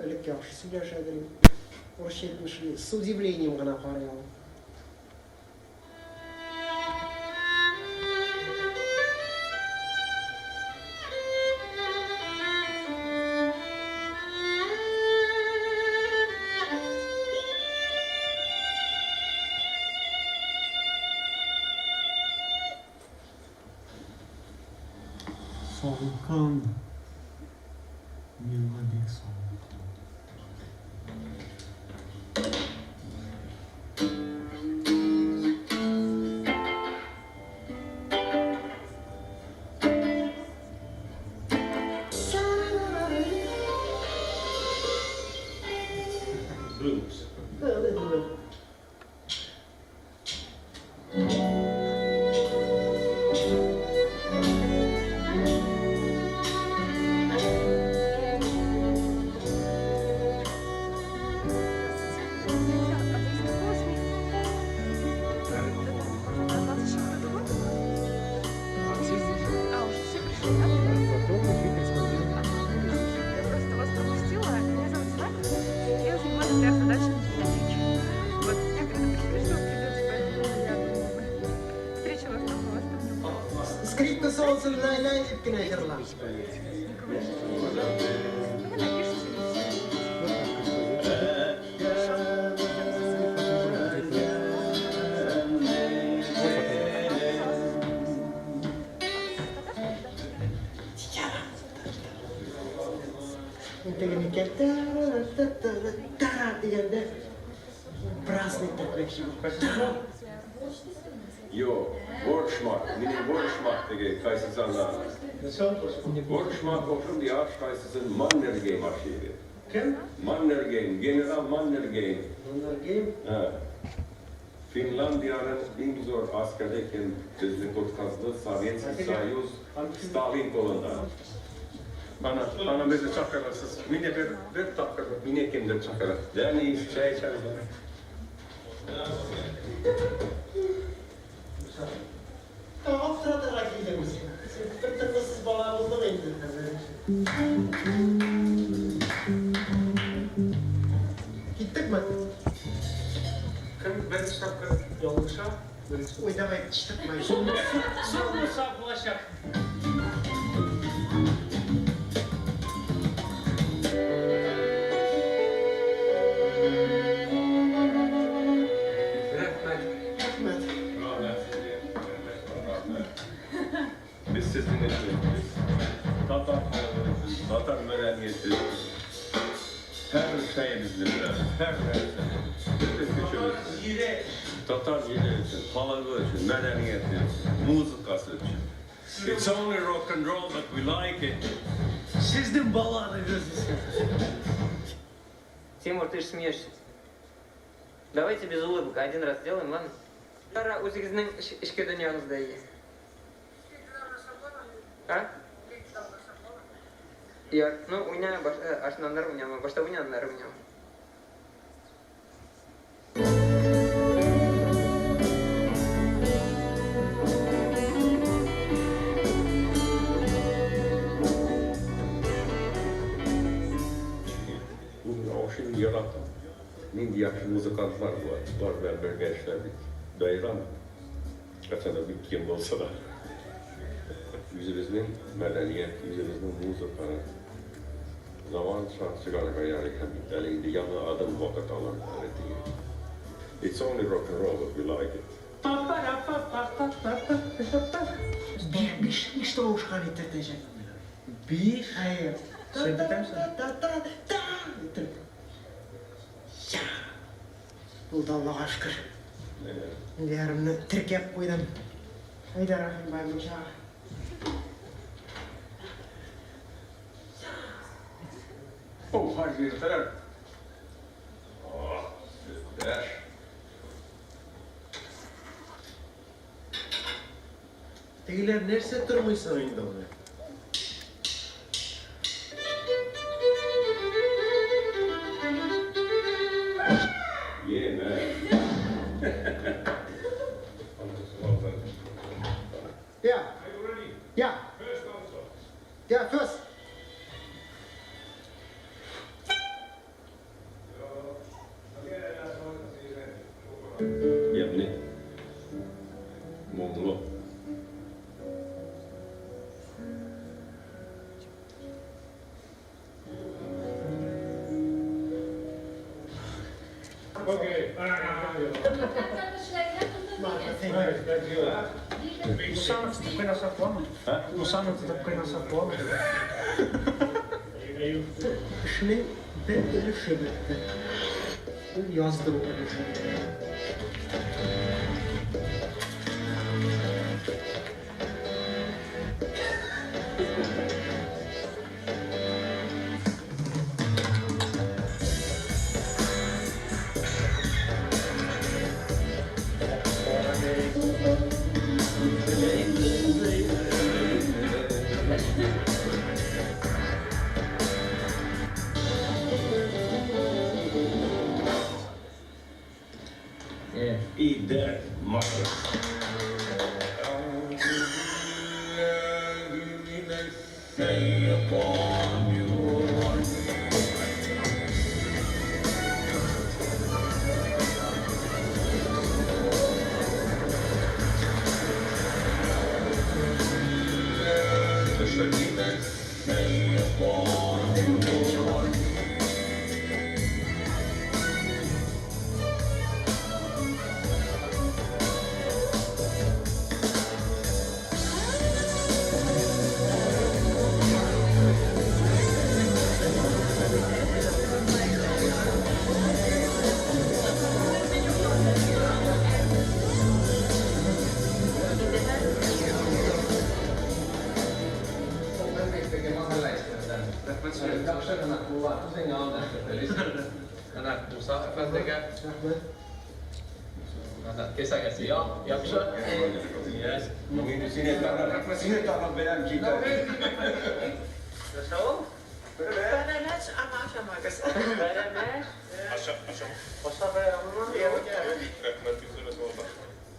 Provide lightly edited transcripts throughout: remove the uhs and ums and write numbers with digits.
Элек яхшы сөйләшәдер инде. Урысча әйтмешли, с удивлением гына карый алам. Салкын. Миңа бик салкын. Blues. A little bit. А вы из какого СМИ? Это 24 года? А, уже все пришли, да? Я просто вас пропустила. Меня зовут Динара. Я занимаюсь пиар-задачами в библиотеке. Вот, меня предупредили, что вы придете, поэтому я думала, встречу вас там, а вас там не было. Скрипка солнце лай-лай дип кенә җырла. Никого не Ну, вы напишите и все. Хорошо. Мин тегене икән та-ра-та-та-та дигәндә праздник итмәкче булам. Yo, Vorschmack, meaning Vorschmack теге кайсы саннар. Vorschmack ошондой ар кайсысын Маннергейм ашиды. Кем? Маннергейм, генерал Маннергейм. Маннергейм. Ha. Finlandiyanın en zor askeriyken bizni kurtardı Sovyet Soyuz Stalin kolundan. Ana, ana bizi çakırırsız. Mine bir takır, mine kimdir çakırır. Deniz, çay içeriz. Аптыратырга килдең син. Син бер тынгысыз бала булдың инде. Киттекме? Кем беренче тапкыр ялгыша, беренче. Ой, давай, кычытмай. Соңгы булачак. Рәхмәт. Рәхмәт. Rahmet size. Rahmet. Biz sizin için, biz Tatar halkı için, Tatar medeniyeti için, her şeyimizi bilir, her şeyimizi. Bütün gücümüz. Yürek. Tatar yeri için, halkı için, medeniyeti için, muzikası için. It's only rock and roll, but we like it. Сезнең балаларыгыз исә. Тимур, ты же смеешься. Давайте без улыбок один раз сделаем, ладно? Кара үзегезнең эчке дөньягызда ие. А? Я, ну, уйна, баш, ашнаннар уйнама, башта уйнаннар уйнама. Bugün aşırı yaratan. Нинди яхшы музыкантлар бар. Бар белән бергә эшләдек. Бәйрәм. Качан бик ким булса да. Үзебезнең мәдәният, үзебезнең музыканы заманча чыгарырга ярый һәм бит әле инде яңа адым вакыт алыр әле теге. It's only rock and roll, but we like it. Биш, биш тавышка итертәчәк. Биш. Әйе. Син бетәмсең? Та та та итеп. Я. Булды, Аллага шөкер. Инде ярымны теркәп куйдым. Әйдә, Рәхим бай, мунчага. Oh, hadi yeter. Oh, süper. Тегеләр нәрсә тормыйсың инде аны? Yeah, man. Well done. Я. Are you ready? Я. First answer. Я, first. Ямьле, моңлы. Эшнең бер өлеше бетте. Ул яздыру өлеше. Идә матур.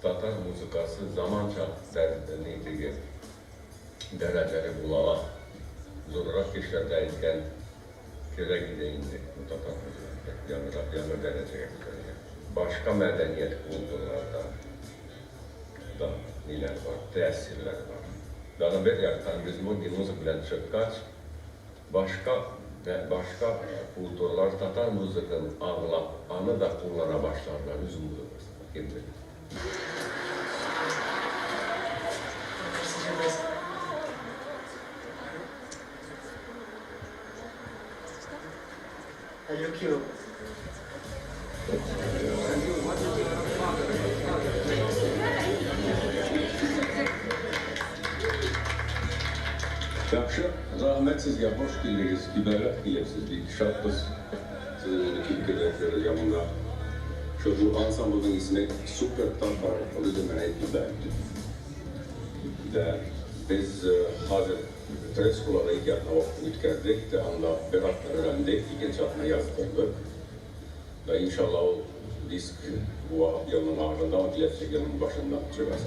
Татар музыкасы заманча нитеге дәрәҗәле була ала. Зуррак кешеләрдә әйткән кирәк иде инде бу татар музыкасы яңарак яңа дәрәҗәгә күтәрергә. Башка мәдәният культураларда да ниләр бар, тәэсирләр бар. Daha bir яктан без мондый музыка белән чыккач, башка башка культуралар татар музыкасын аңлап, аны да куллана башладылар үз музыкасында. Кем белә. Әллүки ул. Яхшы, рәхмәт сезгә, хуш килдегез, кибәррәк килепсез, бик шатбыз. Сезне килеп кергән янында. Şu bu ansamblın ismi Super Tatar Rhythm Band. De biz hazır Treskula'da iki atna үткәрдек, de анда бер атна öğrendik, ikinci atna yazdırdık. Da inşallah o disk bu yılın ahırında, gelecek yılın başında çıkacak.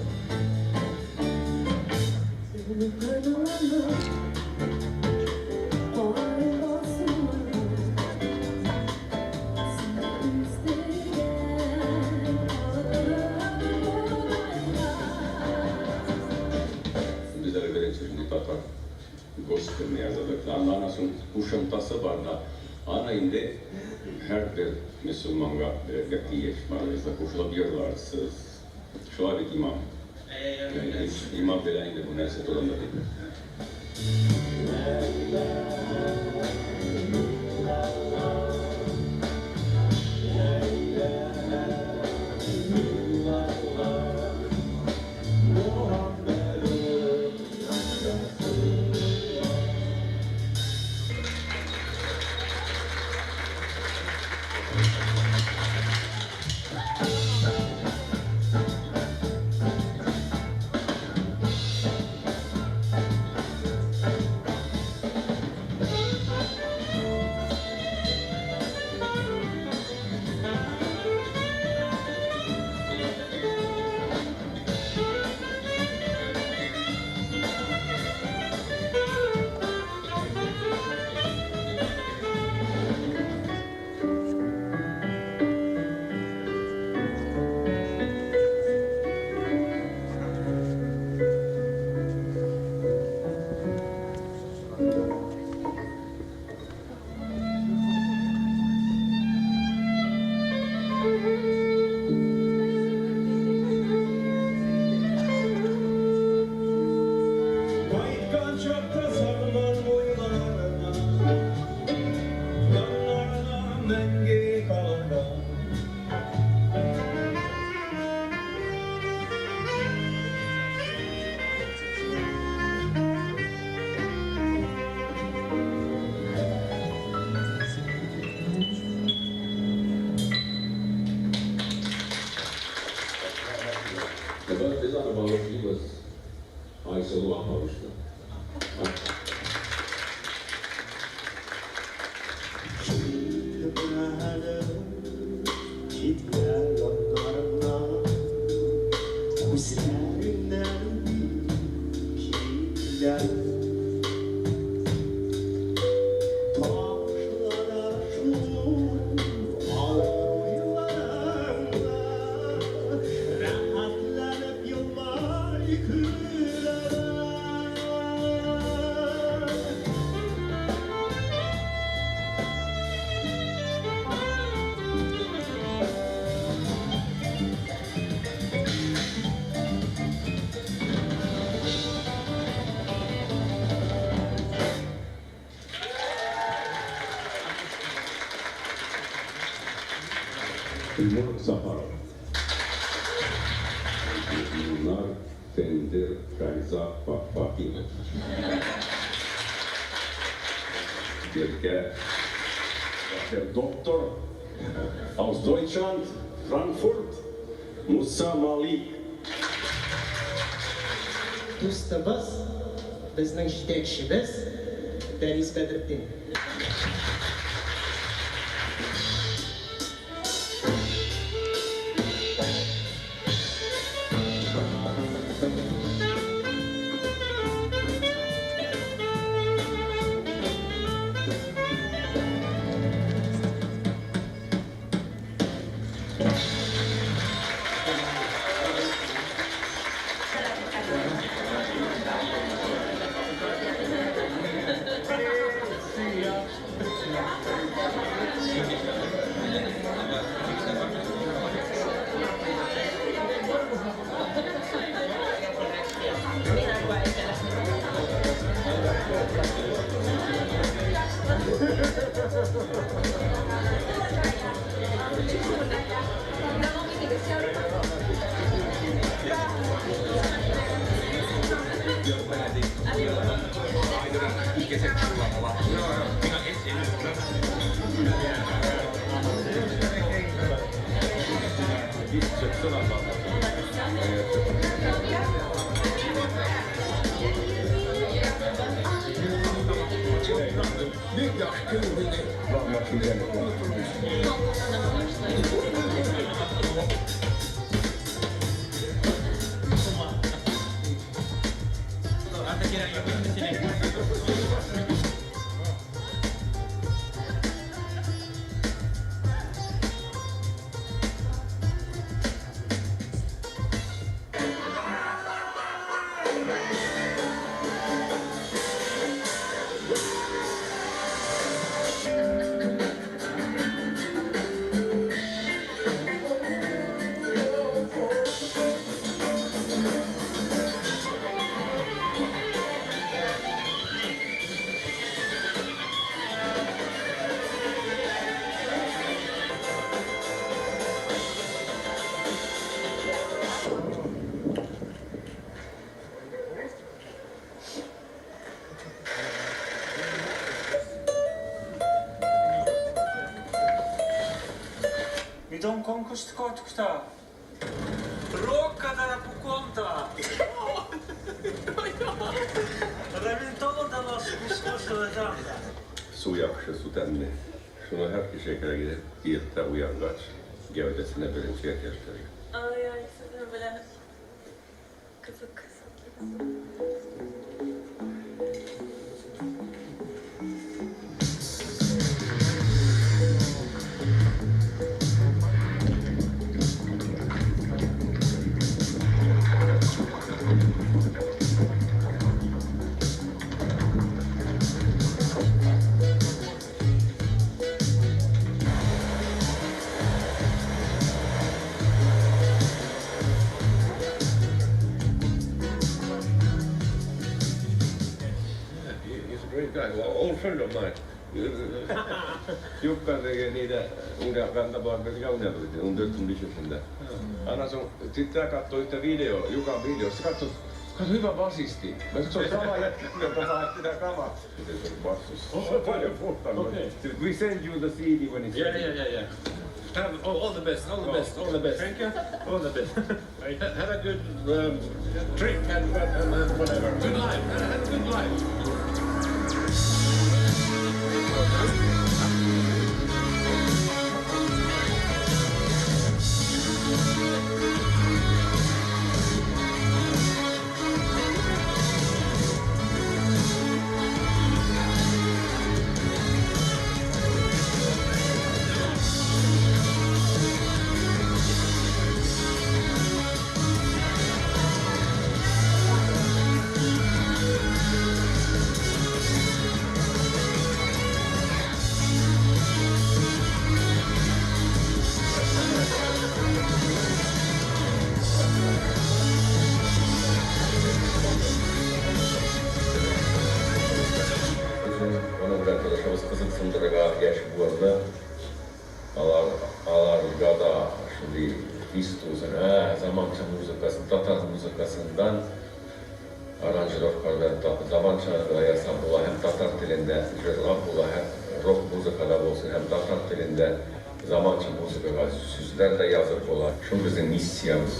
Biz de birinci şimdi Tatar gospelini yazdık. Anasının kuşantası var da ana indi her bir Müslümanga birlikte yaşmalıyız da kuşulabilirlarsız. Şöyle bir imam. Yani imam bile indi bu neyse durumda değil. Мәңге калырга. Biz аны багышлыйбыз Айсылу апабызга. Timur Safarov. Bunlar Tendir Faiza Fakir. Birke, der Doktor aus Deutschland, Frankfurt, Musa Malik. Дустыбыз, безнең җитәкчебез Дәрис Бәдретдин. Su yakışı, su demli. Şunu her kişiye gidip irte uyangaç gövdesine bürünçeye gösteriyor. Ay ay sizin böyle kızık kızık. Guy, well, old friend of mine. Юкка теге нидә уйнаганда бар бергә уйнадык инде, 14-15 яшендә. Аннан соң титтә katso ühte video, Jukan videosta, katso, katso hyvä basisti. Mä se on sama jätkä, joka sitä kama. Se on bassossa. Paljon puhtaammin. Okei. We send you the CD when it's Yeah, ready. yeah. Have all the best, all the best, all the best. Thank you. All the best. Have a good trip and whatever. Good life. Have a good life. Безнең аның белән тырышабыз кызыксындырырга яшь буынны. Алар, аларга да шундый хис тусын, ә, заманча музыкасын, татар музыкасыннан аранжировкалар белән заманча да ясап була һәм татар телендә җырлап була, һәм рок музыкада булсын, һәм татар телендә заманча музыкага сүзләр дә язып була. Шул безнең миссиябез.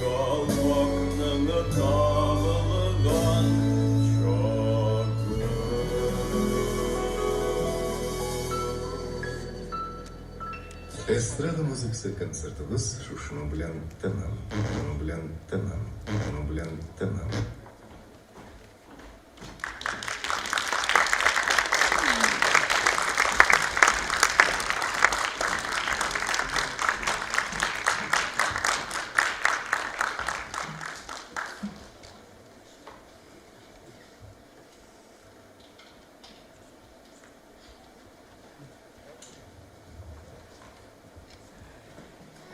Калпакның табылган чагы. Эстрада музыкасы концертыбыз шушының белән тәмам. Шуның белән тәмам. Шуның белән тәмам.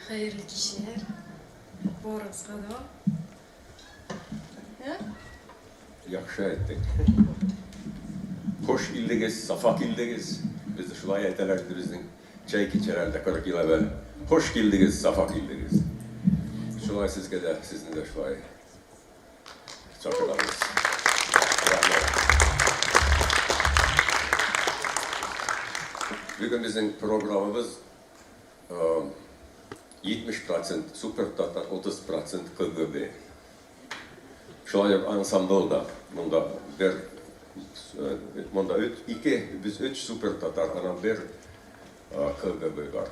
Хәерле кичләр барыгызга да. Ә? Яхшы әйттең. Хуш килдегез, сафа килдегез. Бездә шулай әйтәләр инде безнең чәй кичәләрдә 40 ел әвәл. Хуш килдегез, сафа килдегез. Шулай сезгә дә, сезне дә шулай чакырабыз. Рәхмәт. Бүген безнең программабыз 70% супер татар, 30% КГБ. Шулай ук ансамбль да монда бер монда өт, ике, без өч супер татар, аннан бер КГБ бар.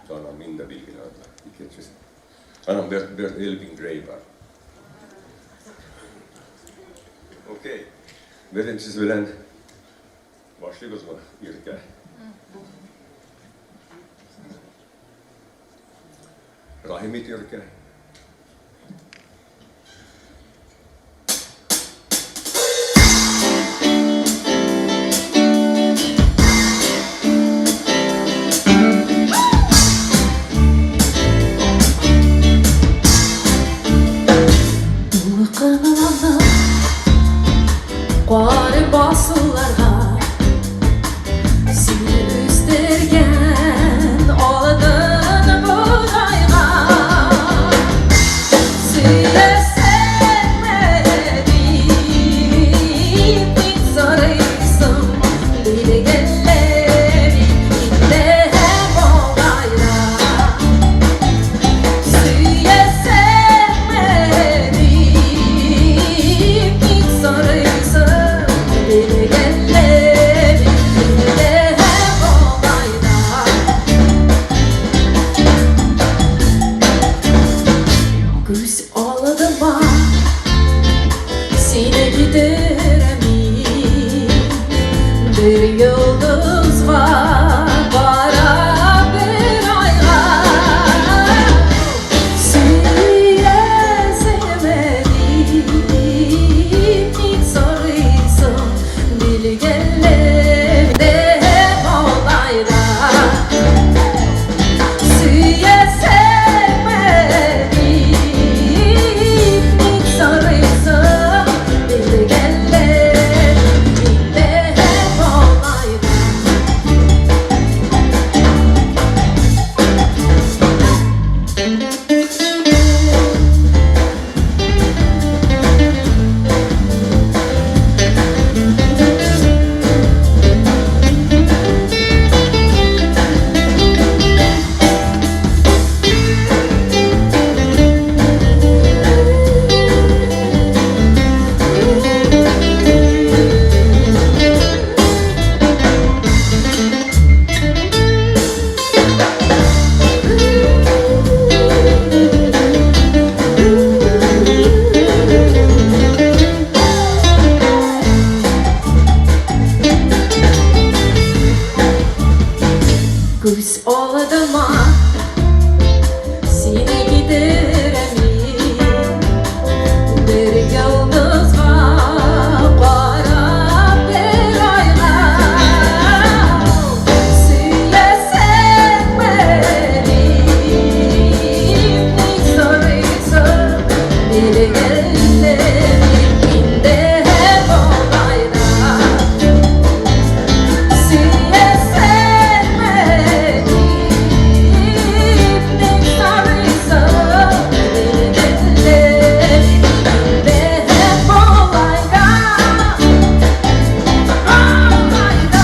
Аннан мин дә билгеле анда, икенчесе. Аннан бер Элвин Грей бар. Окей. Беренчесе белән башлыйбызмы, Иркә? Рәхим ит, Иркә. Дулкынланып кар басуларга Сине үстергән алтын бодайга Сөясеңме дип ник сорыйсың Билгеле бит инде болай да Сөясеңме дип ник сорыйсың Билгеле бит инде болай да Күз алдыма сине китерәм мин Бер йолдызга бара бер айга Сөясеңме дип ник сорыйсың Билгеле инде болай да Сөясеңме дип ник сорыйсың Билгеле Күз алдыма.